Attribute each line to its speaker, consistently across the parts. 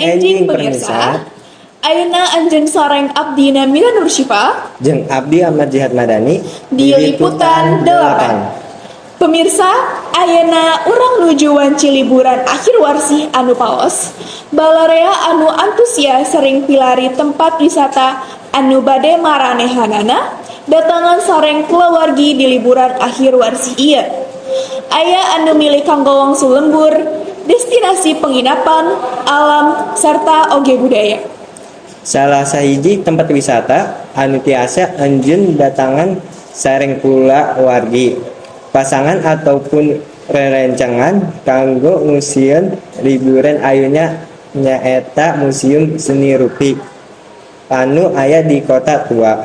Speaker 1: enjing pemirsa. Ayeuna anjeun sareng abdi Namira Nursyifa
Speaker 2: Jeung abdi Ahmad Jihad Madani
Speaker 1: di Liputan 8. Pemirsa, ayeuna urang nuju wanci liburan akhir warsih anu paos. Balarea anu antusias sering pilari tempat wisata anu bade maranehanana datangan sareng kulawargi di liburan akhir warsih ieu. Aya anu milih kanggo wangsul lembur, destinasi penginapan, alam, serta oge budaya.
Speaker 2: Salah sahiji tempat wisata anu tiasa anjeun datangan sareng kulawargi, pasangan ataupun rerencangan kanggo ngusieun liburan ayeuna nyaeta Museum Seni Rupi anu aya di Kota Tua.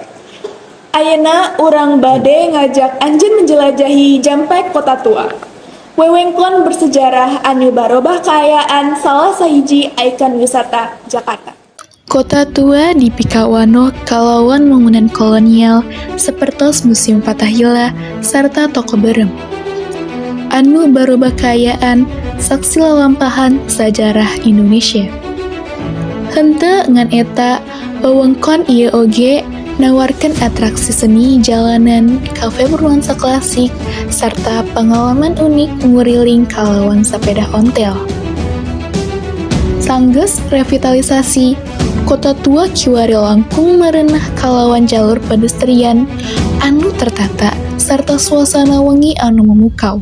Speaker 1: Ayeuna urang bade ngajak anjeun menjelajahi Jampek Kota Tua. Wewengkon bersejarah anu barobah kaayaan salah sahiji ikon wisata Jakarta.
Speaker 3: Kota Tua dipikawanoh kalawan wangunan kolonial sapertos Museum Fatahillah sarta Toko Beureum. Anu barobah kaayaan saksi lalampahan sajarah Indonesia. Henteu ngan eta, wewengkon ieu oge nawarkeun atraksi seni jalanan, kafe bernuansa klasik, sarta pangalaman unik nguriling kalawan sepeda ontel. Sanggeus revitalisasi, Kota Tua kiwari langkung merenah kalawan jalur pedestrian anu tertata sarta suasana wengi anu memukau.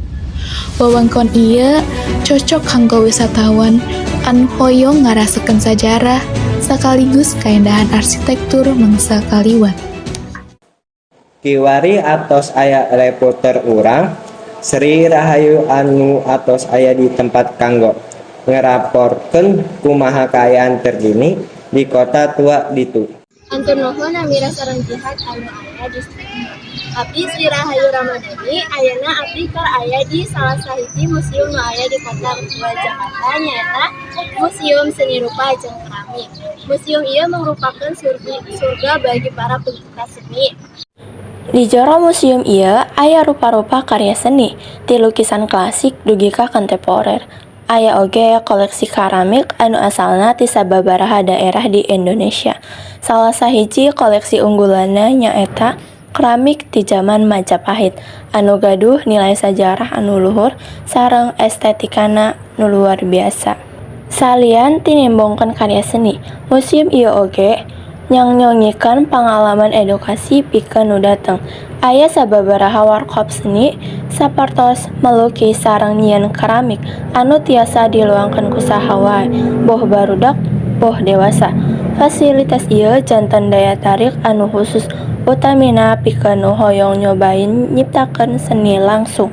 Speaker 3: Wewengkon ieu cocok kanggo wisatawan anu hoyong ngarasakeun sajarah sekaligus kaendahan arsitektur mangsa kaliwat.
Speaker 2: Kiwari atos aya reporter urang Sri Rahayu anu atos aya di tempat kanggo ngeraporkeun kumaha kaayaan terkini di Kota Tua ditu.
Speaker 4: Hatur nuhun Amira sareng Jihad anu aya di studio. Abdi Sri Rahayu Ramadhani, ayeuna abdi keur aya di salah sahiji museum nu aya di Kota Tua Jakarta, nyaeta Museum Seni Rupa jeung Keramik. Museum ieu mangrupakeun surga bagi para pecinta seni.
Speaker 5: Di jero museum ieu aya rupa-rupa karya seni, ti lukisan klasik dugi ka kontemporer. Aya oge koleksi keramik anu asalna ti sababaraha daerah di Indonesia. Salah sahiji koleksi unggulanna nyaeta keramik ti jaman Majapahit anu gaduh nilai sajarah anu luhur sareng estetikana nu luar biasa. Salian ti nembongkeun karya seni, museum ieu oge nyangnyongikeun pangalaman edukasi pikeun nu dateng. Aya sababaraha workshop seni sapertos melukis sareng nyieun keramik anu tiasa diluangkeun ku saha wae, boh barudak boh dewasa. Fasilitas ieu janten daya tarik anu khusus, utamina pikeun nu hoyong nyobain nyiptakeun seni langsung.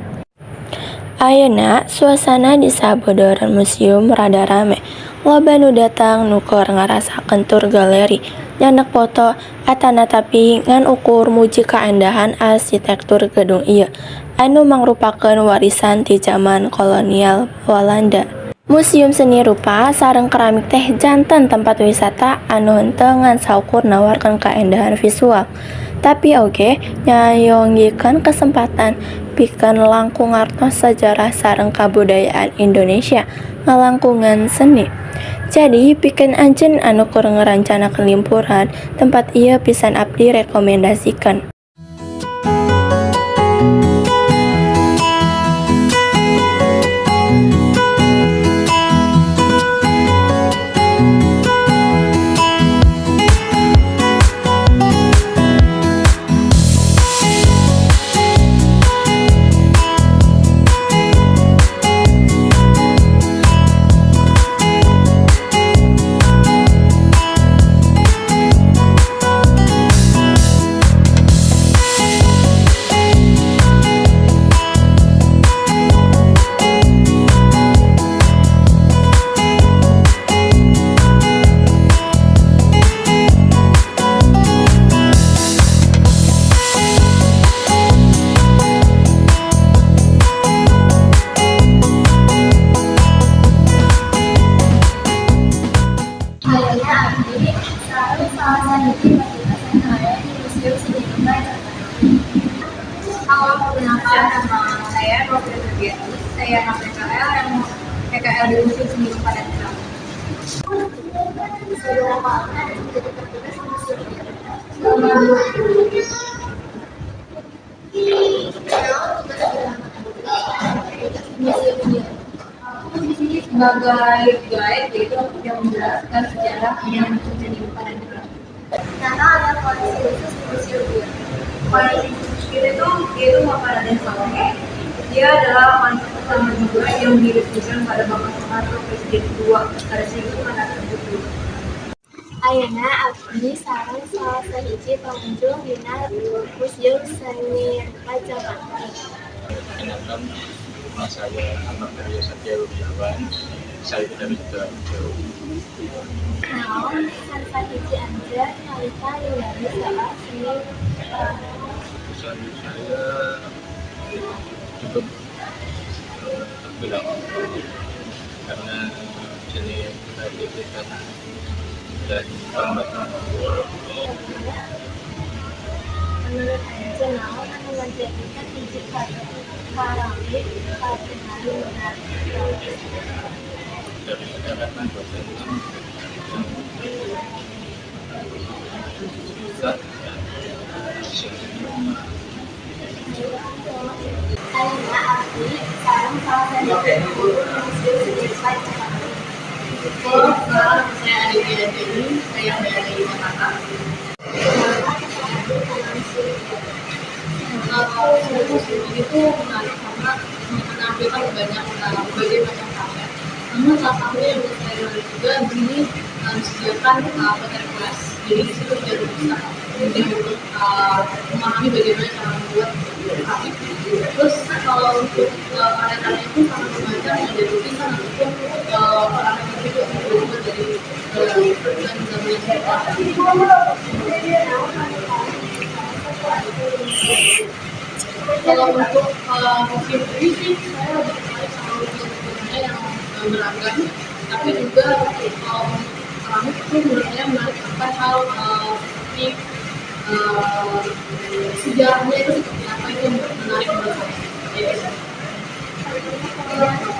Speaker 5: Ayeuna suasana di sabodoran museum rada rame. Loba nu datang nu keur ngarasakeun tur galeri, nyandak foto, atanatapi ngan ukur muji kaendahan arsitektur gedung ieu anu mangrupakeun warisan ti jaman kolonial Walanda. Museum Seni Rupa sareng Keramik teh janten tempat wisata anu henteu ngan saukur nawarkeun kaendahan visual, tapi oge nyayogikeun kesempatan pikeun langkung ngartos sajarah sareng kabudayaan Indonesia ngalangkungan seni. Jadi pikeun anjeun anu keur ngarancanakeun limpuran, tempat ieu pisan abdi rekomendasikeun.
Speaker 4: Ayeuna abdi sareng salah sahiji petugas anu aya di Museum Seni Rupa jeung Keramik.
Speaker 6: Halo, perkenalkan, nama saya Novia Nurdiani. Saya anak PKL yang PKL di Museum Seni Rupa dan Keramik.
Speaker 4: Sabaraha lama anjeun menjadi petugas di museum ieu?
Speaker 6: Selama 2 tahun.
Speaker 4: Naon tugas utama anjeun sebagai petugas di museum ieu?
Speaker 6: Aku di sini sebagai guide, yaitu aku yang menjelaskan sejarah yang seni rupa dan keramik.
Speaker 4: Naha aya koleksi khusus di museum ieu?
Speaker 6: Koleksi khusus kita itu yaitu Makanan Salome. Dia adalah wanita pertama juga yang diresmikan pada Bapak Soeharto, Presiden kedua, pada 1970.
Speaker 4: Ayeuna abdi sareng salah sahiji pengunjung dina Museum Seni Rupa Jakarta.
Speaker 7: Perkenalkan, nama saya Ahmad Aryo Satya Wirjawan. Saya dari Sidoarjo.
Speaker 4: Naon sansahiji anjeun nalika ningali soal seni rupa?
Speaker 7: Kesan saya cukup terbilang karena seni kreativitas dan pembahasan.
Speaker 4: Menurut anjeun, naon anu ngajadikeun hiji karya keramik katingali menarik?
Speaker 7: Dari sejarah pembuatannya yang susah dan
Speaker 4: Ayeuna abdi sareng salah sahiji pengunjung di Museum Seni Rupa Jakarta.
Speaker 6: Halo, perkenalkan, nama saya Aditya Dewi, saya dari Jakarta.
Speaker 4: Kumaha kesan anjeun kana museum ieu?
Speaker 6: Kalau museum ini tuh menarik karena menampilkan banyak berbagai macam karya. Namun salah satunya yang menurut saya menarik juga, di sini disediakan pottery class. Jadi di situ juga bisa mudah untuk memahami bagaimana cara membuat keramik. Terus kalau untuk karya-karya itu sangat bermacam, ada lukisan ataupun keramik itu juga dibuat dari dan zaman sekarang.
Speaker 4: Naon anu paling diterasa ku anjeun di museum ieu?
Speaker 6: Kalau untuk museum ini sih saya lebih tertarik sama lukisan-lukisannya yang beragam, tapi juga kalau untuk keramik itu menurut saya menarik akan hal seperti sejarahnya itu seperti apa, itu yang menarik menurut saya. Jadi,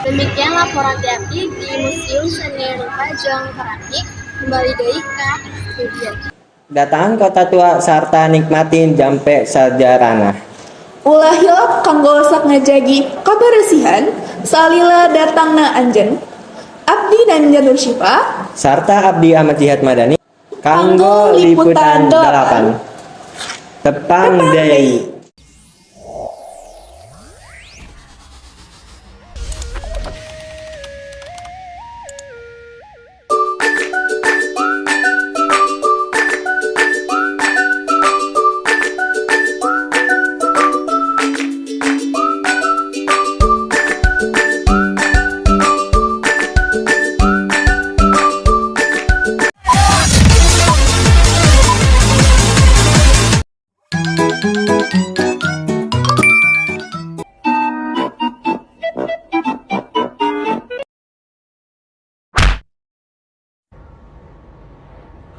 Speaker 4: Demikian laporan ti abdi di Museum Seni Rupa Jong Keramik. Kembali deui ka studio.
Speaker 2: Datangan kota tua sarta nikmatin jampe sajarahna.
Speaker 1: Ulah hilap kanggo sok ngajagi kaberesihan salila datangna anjeun. Abdi Nanda Nur Syifa
Speaker 2: Sarta Abdi Ahmad Jihad Madani kanggo
Speaker 1: Kanggo Liputan
Speaker 2: Liputan
Speaker 1: 8.
Speaker 2: 8. Tepang
Speaker 1: Tepang
Speaker 2: deui.
Speaker 1: deui.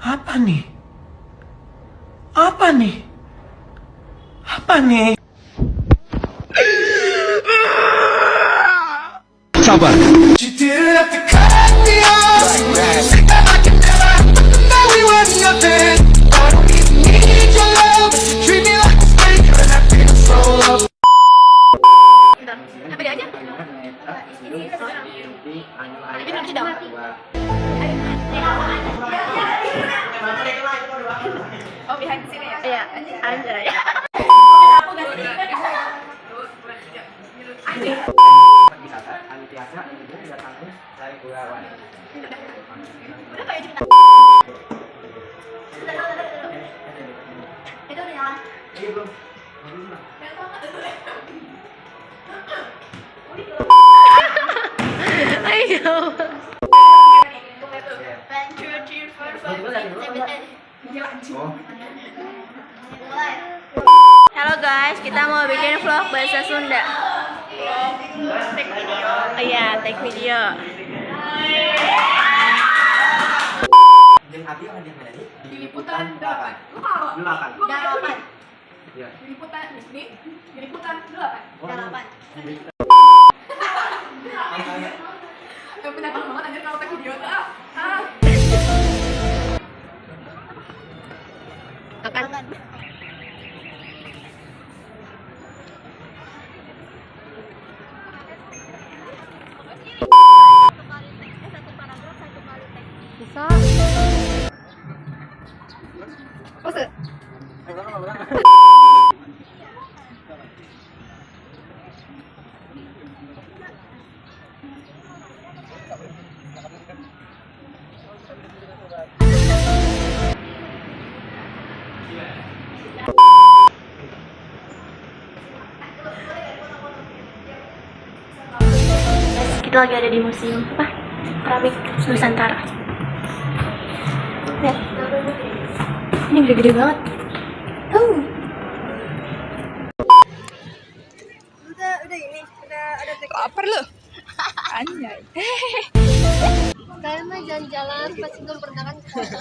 Speaker 8: Apa nih? Apa nih? Apa nih?
Speaker 9: Sabar.
Speaker 8: She didn't have to cut me off. That I can never, that we were nothing. I don't even need your love, but you treat me like a stranger, and I feel so loved.
Speaker 4: Apa dia aja? Tapi belum sidang.
Speaker 1: Oh, behind the scene ya?
Speaker 5: Iya, anjay.
Speaker 2: Wisata anu tiasa didatangi dari kulawan.
Speaker 4: Udah kayak cerita. Itu udah nyala.
Speaker 2: Iya, belum.
Speaker 5: Ayo.
Speaker 4: One, two, three, four, five, six, seven, eight.
Speaker 2: Oh.
Speaker 4: Mulai.
Speaker 5: Halo guys, kita mau bikin vlog bahasa Sunda.
Speaker 1: Take video.
Speaker 5: Oh iya, take video.
Speaker 2: Jeung Abdi Ahmad Jihad Madani
Speaker 1: Di Liputan 8. Lu kalau
Speaker 2: 8.
Speaker 4: Delapan.
Speaker 2: Ya.
Speaker 1: Di Liputan di Liputan 8.
Speaker 4: Delapan.
Speaker 1: Yang penting banget anjir kalau take video tuh. Ah. Ah.
Speaker 6: Pose.
Speaker 5: Kita lagi ada di museum apa? Keramik Nusantara. Lihat. Ini gede-gede banget.
Speaker 4: Udah ini, udah ada
Speaker 1: Lapar lu. Anjay.
Speaker 4: Kalian mah jalan-jalan pasti belum pernah kan ke foto.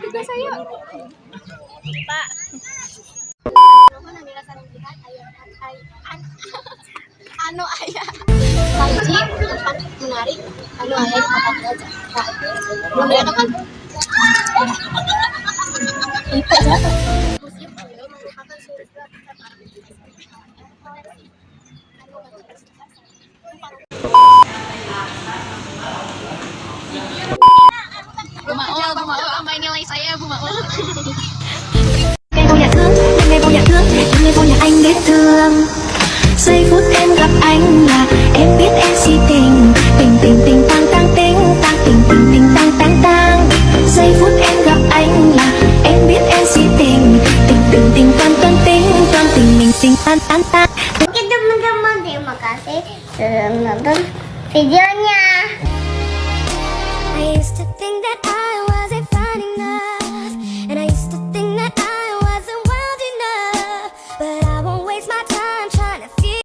Speaker 1: Juga saya.
Speaker 4: Pak. Nuhun Amira sareng Jihad aya anu aya kahiji tempat menarik anu aya di Kota Tua Jakarta. Belum datang kan? Museum ieu merupakan surga para koleksi anu
Speaker 6: Bu Maul, Bu Maul, tambah nilai saya Bu Maul.
Speaker 9: Ngày vô nhà thương, ngày vô nhà thương, ngày vô nhà anh đến thương. Giây phút em gặp anh là em biết em si tình, tình tình tình tăng tăng tình tăng tình tình tình tăng tăng tăng. Giây phút em gặp anh là em biết em si tình, tình tình tình toàn toàn tình toàn tình mình tình tan tan tan.
Speaker 10: Oke teman-teman, terima kasih sudah menonton videonya.
Speaker 9: I used to think that I wasn't fine enough, and I used